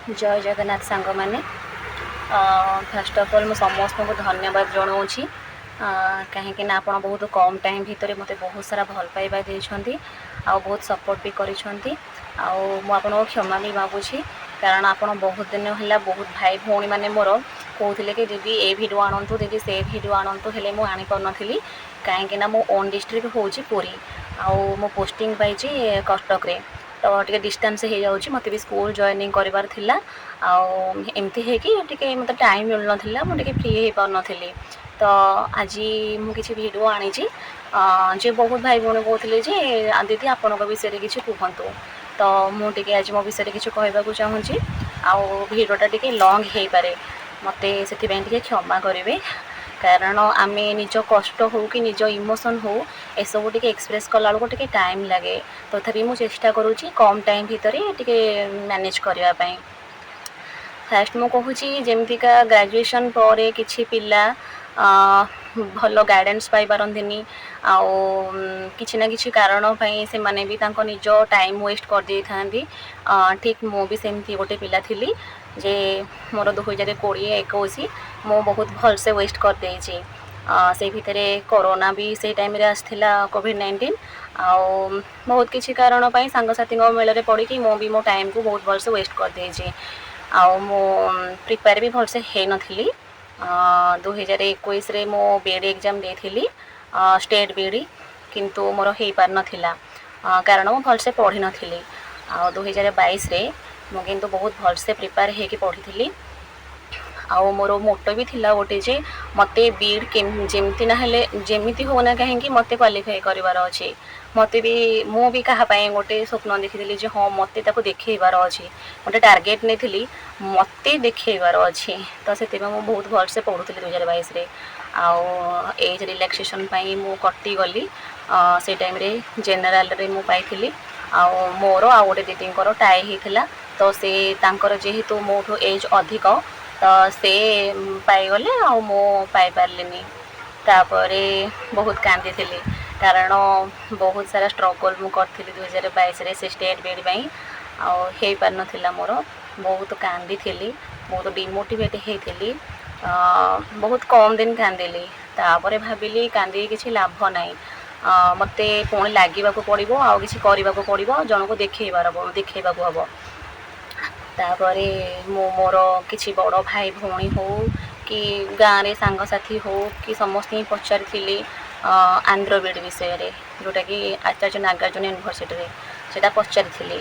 ଜୟ ଜଗନ୍ନାଥ ସାଙ୍ଗମାନେ। First of all ମୁଁ ସମସ୍ତଙ୍କୁ ଧନ୍ୟବାଦ ଜଣାଉଛି, କାହିଁକି ନା ଆପଣ ବହୁତ କମ୍ ଟାଇମ୍ ଭିତରେ ମୋତେ ବହୁତ ସାରା ଭଲ ପାଇବା ଦେଇଛନ୍ତି ଆଉ ବହୁତ ସପୋର୍ଟ ବି କରିଛନ୍ତି। ଆଉ ମୁଁ ଆପଣଙ୍କୁ କ୍ଷମା ବି ମାଗୁଛି, କାରଣ ଆପଣ ବହୁତ ଦିନ ହେଲା ବହୁତ ଭାଇ ଭଉଣୀମାନେ ମୋର କହୁଥିଲେ କି ଦିଦି, ଏ ଭିଡ଼ିଓ ଆଣନ୍ତୁ, ଦିଦି, ସେ ଭିଡ଼ିଓ ଆଣନ୍ତୁ। ହେଲେ ମୁଁ ଆଣିପାରୁନଥିଲି, କାହିଁକି ନା ମୋ ଓନ୍ ଡିଷ୍ଟ୍ରିକ୍ଟ ହେଉଛି ପୁରୀ ଆଉ ମୁଁ ପୋଷ୍ଟିଂ ପାଇଛି କଟକରେ। ତ ଟିକେ ଡିଷ୍ଟାନ୍ସ ହେଇଯାଉଛି। ମୋତେ ବି ସ୍କୁଲ ଜଏନିଂ କରିବାର ଥିଲା ଆଉ ଏମିତି ହେଇକି ଟିକେ ମୋତେ ଟାଇମ୍ ମିଳୁନଥିଲା, ମୁଁ ଟିକେ ଫ୍ରି ହେଇପାରୁନଥିଲି। ତ ଆଜି ମୁଁ କିଛି ଭିଡ଼ିଓ ଆଣିଛି ଯେ ବହୁତ ଭାଇ ଭଉଣୀ କହୁଥିଲେ ଯେ ଦିଦି, ଆପଣଙ୍କ ବିଷୟରେ କିଛି କୁହନ୍ତୁ। ତ ମୁଁ ଟିକେ ଆଜି ମୋ ବିଷୟରେ କିଛି କହିବାକୁ ଚାହୁଁଛି ଆଉ ଭିଡ଼ିଓଟା ଟିକେ ଲଙ୍ଗ୍ ହେଇପାରେ, ମୋତେ ସେଥିପାଇଁ ଟିକେ କ୍ଷମା କରିବେ। କାରଣ ଆମେ ନିଜ କଷ୍ଟ ହଉ କି ନିଜ ଇମୋସନ୍ ହଉ, ଏସବୁ ଟିକେ ଏକ୍ସପ୍ରେସ୍ କଲାବେଳକୁ ଟିକେ ଟାଇମ୍ ଲାଗେ। ତଥାପି ମୁଁ ଚେଷ୍ଟା କରୁଛି କମ୍ ଟାଇମ୍ ଭିତରେ ଟିକେ ମ୍ୟାନେଜ୍ କରିବା ପାଇଁ। ଫାଷ୍ଟ ମୁଁ କହୁଛି, ଯେମିତିକା ଗ୍ରାଜୁଏସନ୍ ପରେ କିଛି ପିଲା ଭଲ ଗାଇଡ଼ାନ୍ସ ପାଇପାରନ୍ତିନି ଆଉ କିଛି ନା କିଛି କାରଣ ପାଇଁ ସେମାନେ ବି ତାଙ୍କ ନିଜ ଟାଇମ୍ ୱେଷ୍ଟ କରିଦେଇଥାନ୍ତି। ଠିକ୍ ମୁଁ ବି ସେମିତି ଗୋଟେ ପିଲା ଥିଲି ଯେ ମୋର 2020, 21 ମୁଁ ବହୁତ ଭଲସେ ୱେଷ୍ଟ କରିଦେଇଛି। ସେଇ ଭିତରେ କରୋନା ବି ସେଇ ଟାଇମ୍ରେ ଆସିଥିଲା, କୋଭିଡ଼-19। ଆଉ ବହୁତ କିଛି କାରଣ ପାଇଁ ସାଙ୍ଗସାଥିଙ୍କ ମେଳରେ ପଡ଼ିକି ମୁଁ ବି ମୋ ଟାଇମ୍କୁ ବହୁତ ଭଲସେ ୱେଷ୍ଟ କରିଦେଇଛି ଆଉ ମୁଁ ପ୍ରିପେୟାର ବି ଭଲସେ ହେଇନଥିଲି। 2021ରେ ମୁଁ ବି ଏଡ଼ ଏକ୍ଜାମ୍ ଦେଇଥିଲି, ଷ୍ଟେଟ୍ ବି ଏଡ଼, କିନ୍ତୁ ମୋର ହେଇପାରିନଥିଲା, କାରଣ ମୁଁ ଭଲସେ ପଢ଼ିନଥିଲି। ଆଉ 2022ରେ ମୁଁ କିନ୍ତୁ ବହୁତ ଭଲସେ ପ୍ରିପେୟାର ହେଇକି ପଢ଼ିଥିଲି ଆଉ ମୋର ମୋଟୋ ବି ଥିଲା ଗୋଟେ ଯେ ମୋତେ ବି ଏଡ଼ ଯେମିତି ନହେଲେ, ଯେମିତି ହଉ ନା କାହିଁକି, ମୋତେ କ୍ୱାଲିଫାଏ କରିବାର ଅଛି। ମୋତେ ବି ମୁଁ ବି କାହା ପାଇଁ ଗୋଟେ ସ୍ୱପ୍ନ ଦେଖିଥିଲି ଯେ ହଁ, ମୋତେ ତାକୁ ଦେଖେଇବାର ଅଛି। ଗୋଟେ ଟାର୍ଗେଟ୍ ନେଇଥିଲି, ମୋତେ ଦେଖେଇବାର ଅଛି। ତ ସେଥିପାଇଁ ମୁଁ ବହୁତ ଭଲସେ ପଢ଼ୁଥିଲି 2022ରେ। ଆଉ ଏଜ୍ ରିଲାକ୍ସେସନ୍ ପାଇଁ ମୁଁ କଟିଗଲି। ସେଇ ଟାଇମ୍ରେ ଜେନେରାଲରେ ମୁଁ ପାଇଥିଲି ଆଉ ମୋର ଆଉ ଗୋଟେ ଦିଦିଙ୍କର ଟାଇ ହେଇଥିଲା। ତ ସେ ତାଙ୍କର ଯେହେତୁ ମୋଠୁ ଏଜ୍ ଅଧିକ, ତ ସେ ପାଇଗଲେ ଆଉ ମୁଁ ପାଇପାରିଲିନି। ତାପରେ ବହୁତ କାନ୍ଦିଥିଲି, କାରଣ ବହୁତ ସାରା ଷ୍ଟ୍ରଗଲ୍ ମୁଁ କରିଥିଲି 2022ରେ ସେ ଷ୍ଟେଟ୍ ବି ଏଡ଼ ପାଇଁ ଆଉ ହେଇପାରିନଥିଲା ମୋର। ବହୁତ କାନ୍ଦିଥିଲି, ବହୁତ ଡିମୋଟିଭେଟ୍ ହେଇଥିଲି। ବହୁତ କମ୍ ଦିନ କାନ୍ଦିଲି। ତାପରେ ଭାବିଲି, କାନ୍ଦିକି କିଛି ଲାଭ ନାହିଁ, ମୋତେ ପୁଣି ଲାଗିବାକୁ ପଡ଼ିବ ଆଉ କିଛି କରିବାକୁ ପଡ଼ିବ, ଜଣକୁ ଦେଖେଇବାକୁ ହେବ। ତାପରେ ମୁଁ ମୋର କିଛି ବଡ଼ ଭାଇ ଭଉଣୀ ହଉ କି ଗାଁରେ ସାଙ୍ଗସାଥି ହଉ କି ସମସ୍ତଙ୍କୁ ପଚାରିଥିଲି ଆନ୍ଧ୍ର ବି ଏଡ଼ ବିଷୟରେ, ଯେଉଁଟାକି ଆଚାର୍ଯ୍ୟ ନାଗାର୍ଜୁନ ୟୁନିଭର୍ସିଟିରେ, ସେଇଟା ପଚାରିଥିଲି।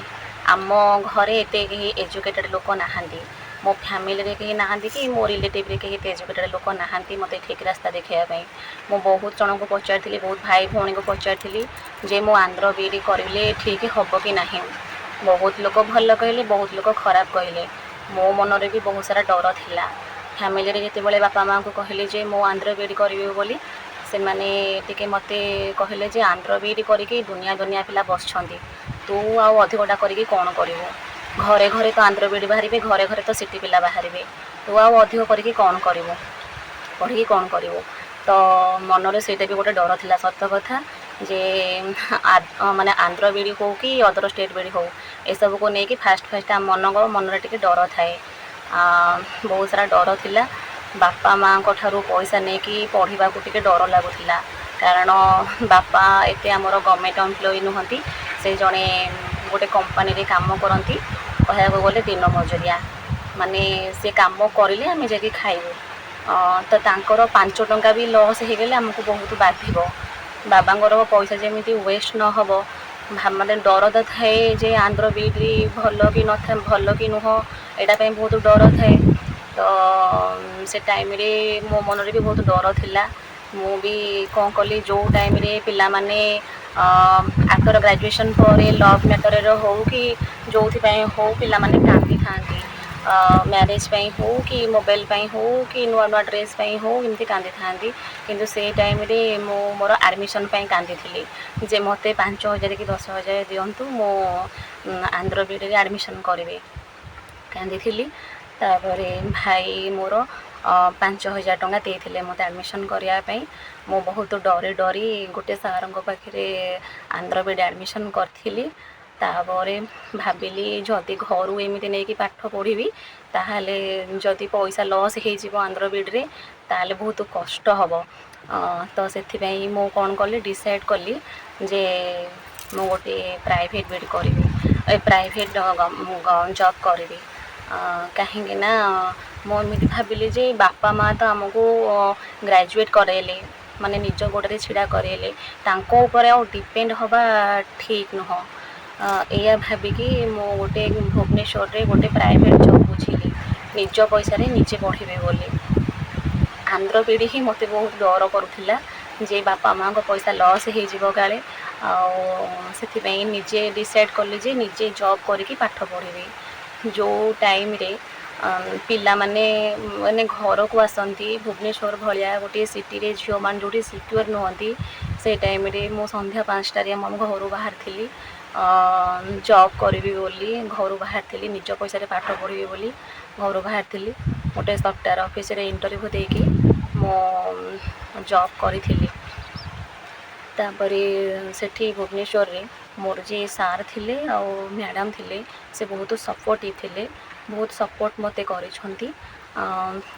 ଆମ ଘରେ ଏତେ କେହି ଏଜୁକେଟେଡ଼ ଲୋକ ନାହାନ୍ତି, ମୋ ଫ୍ୟାମିଲିରେ କେହି ନାହାନ୍ତି କି ମୋ ରିଲେଟିଭରେ କେହି ଏତେ ଏଜୁକେଟେଡ଼ ଲୋକ ନାହାନ୍ତି ମୋତେ ଠିକ୍ ରାସ୍ତା ଦେଖାଇବା ପାଇଁ। ମୁଁ ବହୁତ ଜଣଙ୍କୁ ପଚାରିଥିଲି, ବହୁତ ଭାଇ ଭଉଣୀଙ୍କୁ ପଚାରିଥିଲି ଯେ ମୁଁ ଆନ୍ଧ୍ର ବି ଏଡ଼ କରିଲେ ଠିକ୍ ହେବ କି ନାହିଁ। ବହୁତ ଲୋକ ଭଲ କହିଲେ, ବହୁତ ଲୋକ ଖରାପ କହିଲେ। ମୋ ମନରେ ବି ବହୁତ ସାରା ଡର ଥିଲା। ଫ୍ୟାମିଲିରେ ଯେତେବେଳେ ବାପା ମାଆଙ୍କୁ କହିଲି ଯେ ମୁଁ ଆନ୍ଧ୍ର ବି ଏଡ଼ କରିବି ବୋଲି, ସେମାନେ ଟିକେ ମୋତେ କହିଲେ ଯେ ଆନ୍ଧ୍ର ବି ଏଡ଼ କରିକି ଦୁନିଆ ଦୁନିଆ ପିଲା ବସିଛନ୍ତି, ତୁ ଆଉ ଅଧିକଟା କରିକି କ'ଣ କରିବୁ? ଘରେ ଘରେ ତ ଆନ୍ଧ୍ର ବି ଏଡ଼ ବାହାରିବେ, ଘରେ ଘରେ ତ ସିଟି ପିଲା ବାହାରିବେ, ତୁ ଆଉ ଅଧିକ କରିକି କ'ଣ କରିବୁ, ପଢ଼ିକି କ'ଣ କରିବୁ? ତ ମନରେ ସେଇଟା ବି ଗୋଟେ ଡର ଥିଲା। ସତ କଥା ଯେ ମାନେ ଆନ୍ଧ୍ର ବି ଏଡ଼ ହଉ କି ଅଦର ଷ୍ଟେଟ୍ ବି ଏଡ଼ ହଉ, ଏସବୁକୁ ନେଇକି ଫାଷ୍ଟ ଫାଷ୍ଟ ଆମ ମନରେ ଟିକେ ଡର ଥାଏ। ବହୁତ ସାରା ଡର ଥିଲା। ବାପା ମାଆଙ୍କ ଠାରୁ ପଇସା ନେଇକି ପଢ଼ିବାକୁ ଟିକେ ଡର ଲାଗୁଥିଲା, କାରଣ ବାପା ଏତେ ଆମର ଗଭର୍ଣ୍ଣମେଣ୍ଟ ଏମ୍ପ୍ଲୟି ନୁହନ୍ତି। ସେ ଜଣେ ଗୋଟେ କମ୍ପାନୀରେ କାମ କରନ୍ତି, କହିବାକୁ ଗଲେ ଦିନ ମଜୁରିଆ। ମାନେ ସେ କାମ କରିଲେ ଆମେ ଯାଇକି ଖାଇବୁ। ତ ତାଙ୍କର 5 ଟଙ୍କା ବି ଲସ୍ ହେଇଗଲେ ଆମକୁ ବହୁତ ବାଧିବ। ବାବାଙ୍କର ପଇସା ଯେମିତି ୱେଷ୍ଟ ନ ହେବ, ମାନେ ଡର ତ ଥାଏ ଯେ ଆନ୍ଧ୍ର ବି ଏଡ଼ ଭଲ କି ନଥାଏ, ଭଲ କି ନୁହଁ, ଏଇଟା ପାଇଁ ବହୁତ ଡର ଥାଏ। ତ ସେ ଟାଇମ୍ରେ ମୋ ମନରେ ବି ବହୁତ ଡର ଥିଲା। ମୁଁ ବି କ'ଣ କଲି, ଯେଉଁ ଟାଇମ୍ରେ ପିଲାମାନେ ଆଫ୍ଟର ଗ୍ରାଜୁଏସନ୍ ପରେ ଲଭ୍ ମ୍ୟାଟରରେ ହଉ କି ଯେଉଁଥିପାଇଁ ହଉ ପିଲାମାନେ କାନ୍ଦିଥାନ୍ତି, ମ୍ୟାରେଜ୍ ପାଇଁ ହଉ କି ମୋବାଇଲ୍ ପାଇଁ ହଉ କି ନୂଆ ନୂଆ ଡ୍ରେସ୍ ପାଇଁ ହଉ, ଏମିତି କାନ୍ଦିଥାନ୍ତି। କିନ୍ତୁ ସେ ଟାଇମ୍ରେ ମୁଁ ମୋର ଆଡ଼ମିସନ୍ ପାଇଁ କାନ୍ଦିଥିଲି ଯେ ମୋତେ 5000 କି 10,000 ଦିଅନ୍ତୁ, ମୁଁ ଆନ୍ଧ୍ର ବି ଏଡ଼ରେ ଆଡ଼ମିସନ୍ କରିବି। କାନ୍ଦିଥିଲି। ତାପରେ ଭାଇ ମୋର 5000 ଟଙ୍କା ଦେଇଥିଲେ ମୋତେ ଆଡ଼ମିସନ୍ କରିବା ପାଇଁ। ମୁଁ ବହୁତ ଡରି ଡରି ଗୋଟେ ସାର୍ଙ୍କ ପାଖରେ ଆନ୍ଧ୍ର ବି ଏଡ଼ ଆଡ଼ମିସନ୍ କରିଥିଲି। ତାପରେ ଭାବିଲି, ଯଦି ଘରୁ ଏମିତି ନେଇକି ପାଠ ପଢ଼ିବି, ତାହେଲେ ଯଦି ପଇସା ଲସ୍ ହେଇଯିବ ଆନ୍ଧ୍ର ବିଇଡ଼ିରେ, ତାହେଲେ ବହୁତ କଷ୍ଟ ହେବ। ତ ସେଥିପାଇଁ ମୁଁ କ'ଣ କଲି, ଡିସାଇଡ଼୍ କଲି ଯେ ମୁଁ ଗୋଟେ ପ୍ରାଇଭେଟ୍ ବିଇଡ଼ି କରିବି, ଏ ପ୍ରାଇଭେଟ୍ ଜବ୍ କରିବି। କାହିଁକି ନା ମୁଁ ଏମିତି ଭାବିଲି ଯେ ବାପା ମା' ତ ଆମକୁ ଗ୍ରାଜୁଏଟ୍ କରାଇଲେ, ମାନେ ନିଜ ଗୋଡ଼ରେ ଛିଡ଼ା କରାଇଲେ, ତାଙ୍କ ଉପରେ ଆଉ ଡିପେଣ୍ଡ ହେବା ଠିକ୍ ନୁହଁ। ଏଇଆ ଭାବିକି ମୁଁ ଗୋଟେ ଭୁବନେଶ୍ୱରରେ ଗୋଟେ ପ୍ରାଇଭେଟ୍ ଜବ୍ ବୁଝିଲି, ନିଜ ପଇସାରେ ନିଜେ ପଢ଼ିବି ବୋଲି। ଆନ୍ଧ୍ର ବିଇଡ଼ି ହିଁ ମୋତେ ବହୁତ ଡର କରୁଥିଲା ଯେ ବାପା ମାଆଙ୍କ ପଇସା ଲସ୍ ହେଇଯିବ କାଳେ। ଆଉ ସେଥିପାଇଁ ନିଜେ ଡିସାଇଡ଼୍ କଲି ଯେ ନିଜେ ଜବ୍ କରିକି ପାଠ ପଢ଼ିବି। ଯେଉଁ ଟାଇମ୍ରେ ପିଲାମାନେ ମାନେ ଘରକୁ ଆସନ୍ତି, ଭୁବନେଶ୍ୱର ଭଳିଆ ଗୋଟିଏ ସିଟିରେ ଝିଅମାନେ ଯେଉଁଠି ସିକ୍ୟୁର୍ ନୁହନ୍ତି, ସେ ଟାଇମ୍ରେ ମୁଁ ସନ୍ଧ୍ୟା 5ଟାରେ ଆମ ଘରୁ ବାହାରିଥିଲି ଜବ୍ କରିବି ବୋଲି। ଘରୁ ବାହାରିଥିଲି, ନିଜ ପଇସାରେ ପାଠ ପଢ଼ିବି ବୋଲି ଘରୁ ବାହାରିଥିଲି। ଗୋଟେ ସଫ୍ଟୱେର୍ ଅଫିସରେ ଇଣ୍ଟରଭ୍ୟୁ ଦେଇକି ମୁଁ ଜବ୍ କରିଥିଲି। ତାପରେ ସେଠି ଭୁବନେଶ୍ୱରରେ ମୋର ଯିଏ ସାର୍ ଥିଲେ ଆଉ ମ୍ୟାଡ଼ାମ୍ ଥିଲେ, ସେ ବହୁତ ସପୋର୍ଟିଭ୍ ଥିଲେ, ବହୁତ ସପୋର୍ଟ ମୋତେ କରିଛନ୍ତି।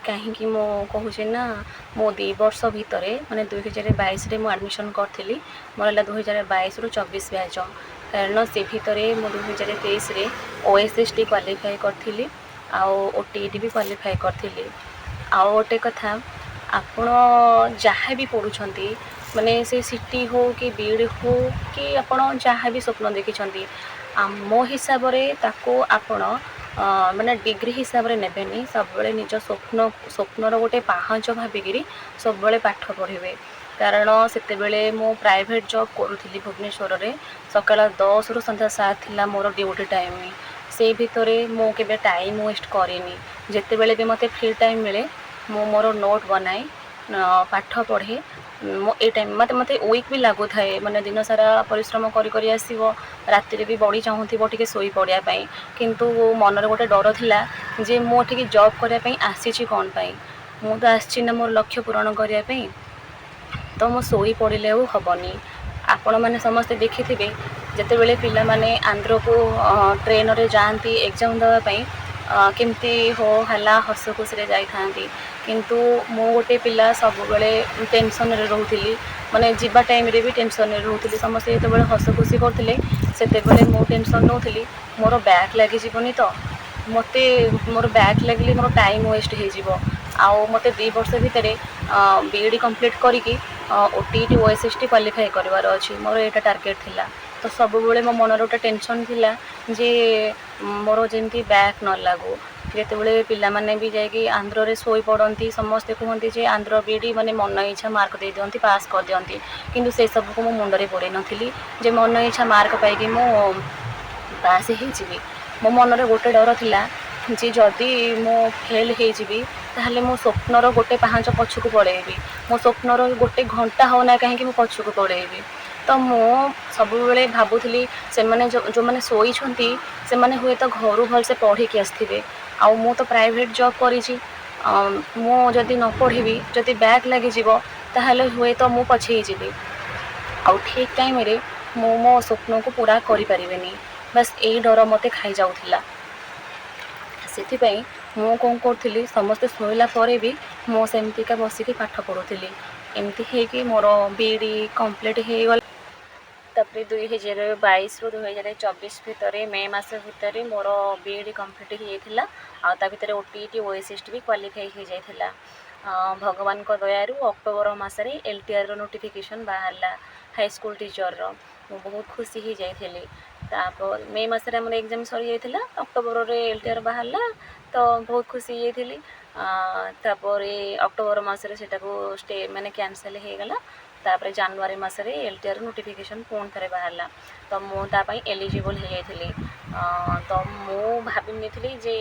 କାହିଁକି ମୁଁ କହୁଛି ନା, ମୁଁ 2 ବର୍ଷ ଭିତରେ, ମାନେ 2022ରେ ମୁଁ ଆଡ଼ମିସନ୍ କରିଥିଲି, ମୋର ହେଲା 2022ରୁ 24 ବ୍ୟାଚ୍। କାରଣ ସେ ଭିତରେ ମୁଁ 2023ରେ OSSD qualify କରିଥିଲି ଆଉ OTET ବି କ୍ୱାଲିଫାଏ କରିଥିଲି। ଆଉ ଗୋଟେ କଥା, ଆପଣ ଯାହା ବି ପଢ଼ୁଛନ୍ତି, ମାନେ ସେ ସିଟି ହଉ କି ବିଇଡ଼ି ହଉ କି ଆପଣ ଯାହା ବି ସ୍ୱପ୍ନ ଦେଖିଛନ୍ତି, ମୋ ହିସାବରେ ତାକୁ ଆପଣ ମାନେ ଡିଗ୍ରୀ ହିସାବରେ ନେବେନି। ସବୁବେଳେ ନିଜ ସ୍ୱପ୍ନର ଗୋଟେ ପାହାଚ ଭାବିକିରି ସବୁବେଳେ ପାଠ ପଢ଼ିବେ। କାରଣ ସେତେବେଳେ ମୁଁ ପ୍ରାଇଭେଟ୍ ଜବ୍ କରୁଥିଲି ଭୁବନେଶ୍ୱରରେ। ସକାଳ 10ରୁ ସନ୍ଧ୍ୟା 7 ଥିଲା ମୋର ଡ୍ୟୁଟି ଟାଇମ୍। ସେଇ ଭିତରେ ମୁଁ କେବେ ଟାଇମ୍ ୱେଷ୍ଟ କରିନି। ଯେତେବେଳେ ବି ମୋତେ ଫ୍ରି ଟାଇମ୍ ମିଳେ, ମୁଁ ମୋର ନୋଟ୍ ବନାଏ, ପାଠ ପଢ଼େ। ମୁଁ ଏଇ ଟାଇମ୍ ମୋତେ ୱିକ୍ ବି ଲାଗୁଥାଏ, ମାନେ ଦିନ ସାରା ପରିଶ୍ରମ କରି କରି ଆସିବ, ରାତିରେ ବି ବଡ଼ି ଚାହୁଁଥିବ ଟିକେ ଶୋଇ ପଡ଼ିବା ପାଇଁ। କିନ୍ତୁ ମନରେ ଗୋଟେ ଡର ଥିଲା ଯେ ମୁଁ ଏଠିକି ଜବ୍ କରିବା ପାଇଁ ଆସିଛି କ'ଣ ପାଇଁ? ମୁଁ ତ ଆସିଛି ନା ମୋର ଲକ୍ଷ୍ୟ ପୂରଣ କରିବା ପାଇଁ। ତ ମୁଁ ଶୋଇ ପଡ଼ିଲେ ଆଉ ହେବନି। ଆପଣମାନେ ସମସ୍ତେ ଦେଖିଥିବେ, ଯେତେବେଳେ ପିଲାମାନେ ଆନ୍ଧ୍ରକୁ ଟ୍ରେନରେ ଯାଆନ୍ତି ଏକ୍ଜାମ୍ ଦେବା ପାଇଁ, କେମିତି ହୋ ହାଲା ହସ ଖୁସିରେ ଯାଇଥାନ୍ତି। କିନ୍ତୁ ମୁଁ ଗୋଟେ ପିଲା ସବୁବେଳେ ଟେନସନରେ ରହୁଥିଲି, ମାନେ ଯିବା ଟାଇମ୍ରେ ବି ଟେନସନରେ ରହୁଥିଲି। ସମସ୍ତେ ଯେତେବେଳେ ହସ ଖୁସି କରୁଥିଲେ, ସେତେବେଳେ ମୁଁ ଟେନସନ୍ ନେଉଥିଲି, ମୋର ବ୍ୟାକ୍ ଲାଗିଯିବନି ତ? ମୋତେ ମୋର ବ୍ୟାକ୍ ଲାଗିଲେ ମୋର ଟାଇମ୍ ୱେଷ୍ଟ ହେଇଯିବ। ଆଉ ମୋତେ 2 ବର୍ଷ ଭିତରେ ବିଇଡ଼ି କମ୍ପ୍ଲିଟ୍ କରିକି OTET, OSSD qualify କରିବାର ଅଛି। ମୋର ଏଇଟା ଟାର୍ଗେଟ୍ ଥିଲା। ତ ସବୁବେଳେ ମୋ ମନରେ ଗୋଟେ ଟେନସନ୍ ଥିଲା ଯେ ମୋର ଯେମିତି ବ୍ୟାକ୍ ନ ଲାଗୁ। ଯେତେବେଳେ ପିଲାମାନେ ବି ଯାଇକି ଆନ୍ଧ୍ରରେ ଶୋଇପଡ଼ନ୍ତି, ସମସ୍ତେ କୁହନ୍ତି ଯେ ଆନ୍ଧ୍ର ବିଇଡ଼ି ମାନେ ମନ ଇଚ୍ଛା ମାର୍କ ଦେଇଦିଅନ୍ତି, ପାସ୍ କରିଦିଅନ୍ତି। କିନ୍ତୁ ସେସବୁକୁ ମୁଁ ମୁଣ୍ଡରେ ପୁରେଇ ନଥିଲି ଯେ ମନ ଇଚ୍ଛା ମାର୍କ ପାଇକି ମୁଁ ପାସ୍ ହେଇଯିବି। ମୋ ମନରେ ଗୋଟେ ଡର ଥିଲା ଯେ ଯଦି ମୁଁ ଫେଲ୍ ହେଇଯିବି, ତାହେଲେ ମୋ ସ୍ୱପ୍ନର ଗୋଟେ ପାହାଚ ପଛକୁ ପଳେଇବି। ମୋ ସ୍ୱପ୍ନର ଗୋଟେ ଘଣ୍ଟା ହଉ ନା କାହିଁକି, ମୁଁ ପଛକୁ ପଳେଇବି। ତ ମୁଁ ସବୁବେଳେ ଭାବୁଥିଲି, ସେମାନେ ଯେଉଁମାନେ ଶୋଇଛନ୍ତି, ସେମାନେ ହୁଏତ ଘରୁ ଭଲସେ ପଢ଼ିକି ଆସିଥିବେ, ଆଉ ମୁଁ ତ ପ୍ରାଇଭେଟ୍ ଜବ୍ କରିଛି। ମୁଁ ଯଦି ନ ପଢ଼ିବି, ଯଦି ବ୍ୟାକ୍ ଲାଗିଯିବ, ତାହେଲେ ହୁଏତ ମୁଁ ପଛେଇ ଯିବି ଆଉ ଠିକ୍ ଟାଇମ୍ରେ ମୁଁ ମୋ ସ୍ୱପ୍ନକୁ ପୂରା କରିପାରିବିନି। ବାସ୍, ଏଇ ଡର ମୋତେ ଖାଇଯାଉଥିଲା। ସେଥିପାଇଁ ମୁଁ କ'ଣ କରୁଥିଲି, ସମସ୍ତେ ଶୋଇଲା ପରେ ବି ମୁଁ ସେମିତିକା ବସିକି ପାଠ ପଢ଼ୁଥିଲି। ଏମିତି ହେଇକି ମୋର ବିଇଡ଼ି କମ୍ପ୍ଲିଟ୍ ହେଇଗଲା। ତାପରେ 2022ରୁ 2024 ଭିତରେ, ମେ ମାସ ଭିତରେ ମୋର ବିଇଡ଼ି କମ୍ପ୍ଲିଟ୍ ହେଇଯାଇଥିଲା। ଆଉ ତା ଭିତରେ OTET, OSSD ବି କ୍ୱାଲିଫାଇ ହେଇଯାଇଥିଲା। ଭଗବାନଙ୍କ ଦୟାରୁ ଅକ୍ଟୋବର ମାସରେ LTRର ନୋଟିଫିକେସନ୍ ବାହାରିଲା, ହାଇସ୍କୁଲ ଟିଚର୍ର। ମୁଁ ବହୁତ ଖୁସି ହେଇଯାଇଥିଲି। ତାପରେ ମେ ମାସରେ ଆମର ଏକ୍ଜାମ୍ ସରିଯାଇଥିଲା, ଅକ୍ଟୋବରରେ LTR ବାହାରିଲା, ତ ବହୁତ ଖୁସି ହେଇଯାଇଥିଲି। ତାପରେ ଅକ୍ଟୋବର ମାସରେ ସେଟାକୁ ଷ୍ଟେ ମାନେ କ୍ୟାନସେଲ୍ ହେଇଗଲା। ତାପରେ ଜାନୁଆରୀ ମାସରେ LTR notification ପୁଣି ଥରେ ବାହାରିଲା, ତ ମୁଁ ତା ପାଇଁ ଏଲିଜିବଲ୍ ହେଇଯାଇଥିଲି। ତ ମୁଁ ଭାବିନେଇଥିଲି ଯେ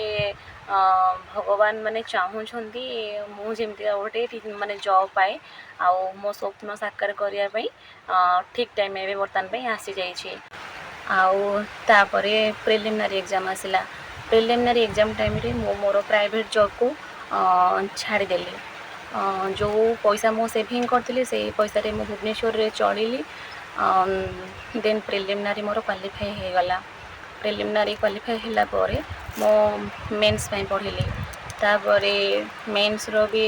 ଭଗବାନ ମାନେ ଚାହୁଁଛନ୍ତି ମୁଁ ଯେମିତି ଆଉ ଗୋଟେ ମାନେ ଜବ୍ ପାଏ ଆଉ ମୋ ସ୍ୱପ୍ନ ସାକାର କରିବା ପାଇଁ ଠିକ୍ ଟାଇମ୍ ଏବେ ବର୍ତ୍ତମାନ ପାଇଁ ଆସିଯାଇଛି। ଆଉ ତାପରେ ପ୍ରିଲିମିନାରୀ ଏକ୍ଜାମ୍ ଆସିଲା। ପ୍ରିଲିମିନାରୀ ଏକ୍ଜାମ୍ ଟାଇମ୍ରେ ମୁଁ ମୋର ପ୍ରାଇଭେଟ୍ ଜବ୍କୁ ଛାଡ଼ିଦେଲି। ଯେଉଁ ପଇସା ମୁଁ ସେଭିଂ କରିଥିଲି, ସେଇ ପଇସାରେ ମୁଁ ଭୁବନେଶ୍ୱରରେ ଚଳିଲି। ଦେନ୍ ପ୍ରିଲିମିନାରୀ ମୋର କ୍ୱାଲିଫାଏ ହେଇଗଲା। ପ୍ରିଲିମିନାରୀ କ୍ୱାଲିଫାଏ ହେଲା ପରେ ମୁଁ ମେନ୍ସ ପାଇଁ ପଢ଼ିଲି। ତାପରେ ମେନ୍ସର ବି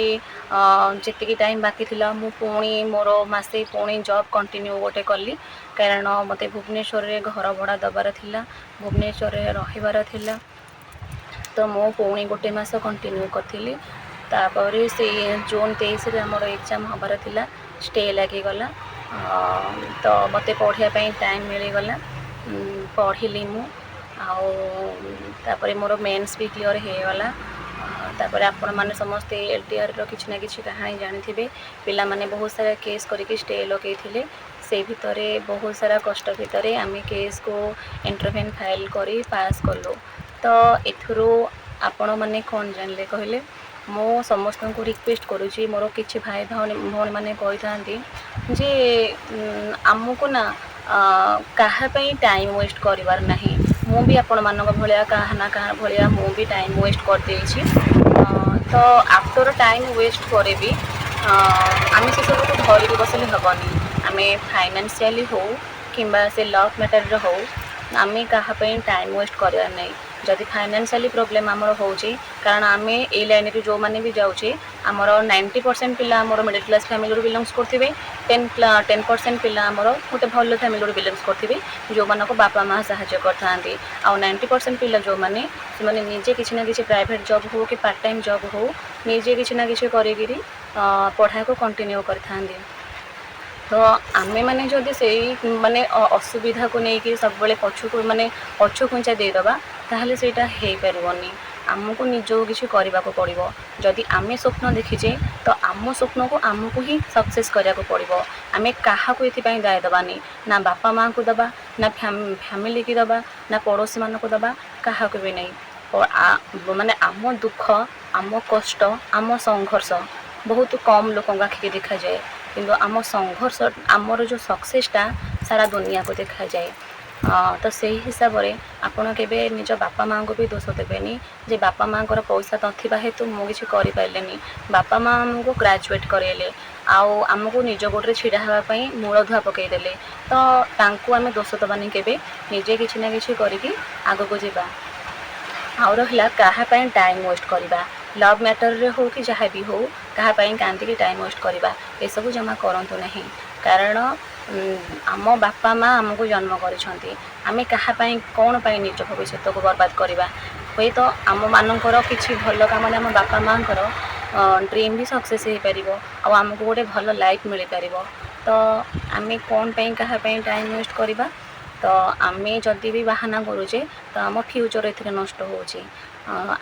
ଯେତିକି ଟାଇମ୍ ବାକି ଥିଲା, ମୁଁ ପୁଣି ମୋର ମାସେ ପୁଣି ଜବ୍ କଣ୍ଟିନ୍ୟୁ ଗୋଟେ କଲି, କାରଣ ମୋତେ ଭୁବନେଶ୍ୱରରେ ଘର ଭଡ଼ା ଦେବାର ଥିଲା, ଭୁବନେଶ୍ୱରରେ ରହିବାର ଥିଲା। ତ ମୁଁ ପୁଣି ଗୋଟେ ମାସ କଣ୍ଟିନ୍ୟୁ କରିଥିଲି। ତାପରେ ସେଇ ଜୁନ୍ 23ରେ ଆମର ଏକ୍ଜାମ୍ ହେବାର ଥିଲା, ଷ୍ଟେ ଲାଗିଗଲା। ତ ମୋତେ ପଢ଼ିବା ପାଇଁ ଟାଇମ୍ ମିଳିଗଲା। ପଢ଼ିଲି ମୁଁ ଆଉ ତାପରେ ମୋର ମେନ୍ସ ବି କ୍ଲିଅର୍ ହେଇଗଲା। ତାପରେ ଆପଣମାନେ ସମସ୍ତେ ଏଲ୍ଟିଆର୍ର କିଛି ନା କିଛି କାହାଣୀ ଜାଣିଥିବେ। ପିଲାମାନେ ବହୁତ ସାରା କେସ୍ କରିକି ଷ୍ଟେ ଲଗେଇଥିଲେ। ସେଇ ଭିତରେ, ବହୁତ ସାରା କଷ୍ଟ ଭିତରେ ଆମେ କେସ୍କୁ ଇଣ୍ଟରଭେନ୍ ଫାଇଲ୍ କରି ପାସ୍ କଲୁ। ତ ଏଥିରୁ ଆପଣମାନେ କ'ଣ ଜାଣିଲେ କହିଲେ? ମୁଁ ସମସ୍ତଙ୍କୁ ରିକ୍ୱେଷ୍ଟ କରୁଛି, ମୋର କିଛି ଭାଇ ଭଉଣୀମାନେ କହିଥାନ୍ତି ଯେ ଆମକୁ ନା କାହା ପାଇଁ ଟାଇମ୍ ୱେଷ୍ଟ କରିବାର ନାହିଁ। ମୁଁ ବି ଆପଣମାନଙ୍କ ଭଳିଆ, କାହା ନା କାହା ଭଳିଆ ମୁଁ ବି ଟାଇମ୍ ୱେଷ୍ଟ କରିଦେଇଛି। ତ ଆଫ୍ଟର ଟାଇମ୍ ୱେଷ୍ଟ ପରେ ବି ଆମେ ସେସବୁକୁ ଧରିକି ବସିଲେ ହେବନି। ଆମେ ଫାଇନାନ୍ସିଆଲି ହଉ କିମ୍ବା ସେ ଲଭ୍ ମ୍ୟାଟର୍ରେ ହଉ, ଆମେ କାହା ପାଇଁ ଟାଇମ୍ ୱେଷ୍ଟ କରିବାର ନାହିଁ। ଯଦି ଫାଇନାନ୍ସିଆଲି ପ୍ରୋବ୍ଲେମ୍ ଆମର ହେଉଛି, କାରଣ ଆମେ ଏଇ ଲାଇନ୍ରେ ଯେଉଁମାନେ ବି ଯାଉଛେ, ଆମର 90% ପିଲା ଆମର ମିଡ଼ିଲ୍ କ୍ଲାସ୍ ଫ୍ୟାମିଲିରୁ ବିଲଙ୍ଗସ୍ କରୁଥିବେ, 10% ପିଲା ଆମର ଗୋଟେ ଭଲ ଫ୍ୟାମିଲିରୁ ବିଲଙ୍ଗସ୍ କରୁଥିବେ, ଯେଉଁମାନଙ୍କୁ ବାପା ମା' ସାହାଯ୍ୟ କରିଥାନ୍ତି। ଆଉ 90% ପିଲା ଯେଉଁମାନେ, ସେମାନେ ନିଜେ କିଛି ନା କିଛି ପ୍ରାଇଭେଟ୍ ଜବ୍ ହଉ କି ପାର୍ଟ ଟାଇମ୍ ଜବ୍ ହଉ, ନିଜେ କିଛି ନା କିଛି କରିକିରି ପଢ଼ାକୁ କଣ୍ଟିନ୍ୟୁ କରିଥାନ୍ତି। ତ ଆମେମାନେ ଯଦି ସେଇ ମାନେ ଅସୁବିଧାକୁ ନେଇକି ସବୁବେଳେ ପଛକୁ ମାନେ ପଛ ଘୁଞ୍ଚା ଦେଇଦେବା, ତାହେଲେ ସେଇଟା ହେଇପାରିବନି। ଆମକୁ ନିଜକୁ କିଛି କରିବାକୁ ପଡ଼ିବ। ଯଦି ଆମେ ସ୍ୱପ୍ନ ଦେଖିଛେ, ତ ଆମ ସ୍ୱପ୍ନକୁ ଆମକୁ ହିଁ ସକ୍ସେସ୍ କରିବାକୁ ପଡ଼ିବ। ଆମେ କାହାକୁ ଏଥିପାଇଁ ଦାୟ ଦେବାନି, ନା ବାପା ମାଆଙ୍କୁ ଦେବା, ନା ଫ୍ୟାମିଲିକି ଦେବା, ନା ପଡ଼ୋଶୀମାନଙ୍କୁ ଦେବା, କାହାକୁ ବି ନାହିଁ। ମାନେ ଆମ ଦୁଃଖ, ଆମ କଷ୍ଟ, ଆମ ସଂଘର୍ଷ ବହୁତ କମ୍ ଲୋକଙ୍କ ଆଖିକି ଦେଖାଯାଏ, କିନ୍ତୁ ଆମ ସଂଘର୍ଷ, ଆମର ଯେଉଁ ସକ୍ସେସଟା ସାରା ଦୁନିଆକୁ ଦେଖାଯାଏ। ତ ସେଇ ହିସାବରେ ଆପଣ କେବେ ନିଜ ବାପା ମାଆଙ୍କୁ ବି ଦୋଷ ଦେବେନି ଯେ ବାପା ମାଆଙ୍କର ପଇସା ନଥିବା ହେତୁ ମୁଁ କିଛି କରିପାରିଲିନି। ବାପା ମାଆ ଆମକୁ ଗ୍ରାଜୁଏଟ୍ କରେଇଲେ ଆଉ ଆମକୁ ନିଜ ଗୋଡ଼ରେ ଛିଡ଼ା ହେବା ପାଇଁ ମୂଳଦୁଆ ପକାଇଦେଲେ। ତ ତାଙ୍କୁ ଆମେ ଦୋଷ ଦେବାନି କେବେ। ନିଜେ କିଛି ନା କିଛି କରିକି ଆଗକୁ ଯିବା। ଆଉ ରହିଲା କାହା ପାଇଁ ଟାଇମ୍ ୱେଷ୍ଟ କରିବା, ଲଭ୍ ମ୍ୟାଟର୍ରେ ହଉ କି ଯାହା ବି ହଉ, କାହା ପାଇଁ କାନ୍ଦିକି ଟାଇମ୍ ୱେଷ୍ଟ କରିବା, ଏସବୁ ଜମା କରନ୍ତୁ ନାହିଁ। କାରଣ ଆମ ବାପା ମା' ଆମକୁ ଜନ୍ମ କରିଛନ୍ତି। ଆମେ କାହା ପାଇଁ, କ'ଣ ପାଇଁ ନିଜ ଭବିଷ୍ୟତକୁ ବର୍ବାଦ କରିବା? ହୁଏତ ଆମମାନଙ୍କର କିଛି ଭଲ କାମରେ ଆମ ବାପା ମାଆଙ୍କର ଡ୍ରିମ୍ ବି ସକ୍ସେସ୍ ହେଇପାରିବ ଆଉ ଆମକୁ ଗୋଟେ ଭଲ ଲାଇଫ୍ ମିଳିପାରିବ। ତ ଆମେ କ'ଣ ପାଇଁ କାହା ପାଇଁ ଟାଇମ୍ ୱେଷ୍ଟ କରିବା? ତ ଆମେ ଯଦି ବି ବାହାନା କରୁଛେ, ତ ଆମ ଫ୍ୟୁଚର୍ ଏଥିରେ ନଷ୍ଟ ହେଉଛି।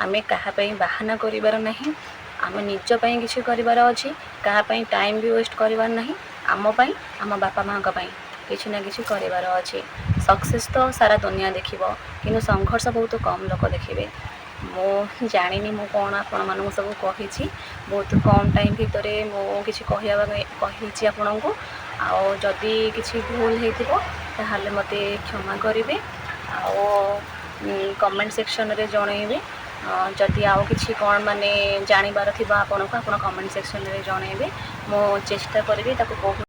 ଆମେ କାହା ପାଇଁ ବାହାନା କରିବାର ନାହିଁ। ଆମେ ନିଜ ପାଇଁ କିଛି କରିବାର ଅଛି। କାହା ପାଇଁ ଟାଇମ୍ ବି ୱେଷ୍ଟ କରିବାର ନାହିଁ। ଆମ ପାଇଁ, ଆମ ବାପା ମାଆଙ୍କ ପାଇଁ କିଛି ନା କିଛି କରିବାର ଅଛି। ସକ୍ସେସ୍ ତ ସାରା ଦୁନିଆ ଦେଖିବ, କିନ୍ତୁ ସଂଘର୍ଷ ବହୁତ କମ୍ ଲୋକ ଦେଖିବେ। ମୁଁ ଜାଣିନି ମୁଁ କ'ଣ ଆପଣମାନଙ୍କୁ ସବୁ କହିଛି। ବହୁତ କମ୍ ଟାଇମ୍ ଭିତରେ ମୁଁ କିଛି କହିବା ପାଇଁ କହିଛି ଆପଣଙ୍କୁ। ଆଉ ଯଦି କିଛି ଭୁଲ ହେଇଥିବ, ତାହେଲେ ମୋତେ କ୍ଷମା କରିବେ ଆଉ କମେଣ୍ଟ ସେକ୍ସନରେ ଜଣେଇବେ। ଯଦି ଆଉ କିଛି କ'ଣ ମାନେ ଜାଣିବାର ଥିବ ଆପଣଙ୍କୁ, ଆପଣ କମେଣ୍ଟ ସେକ୍ସନରେ ଜଣେଇବେ। ମୁଁ ଚେଷ୍ଟା କରିବି ତାକୁ ବହୁତ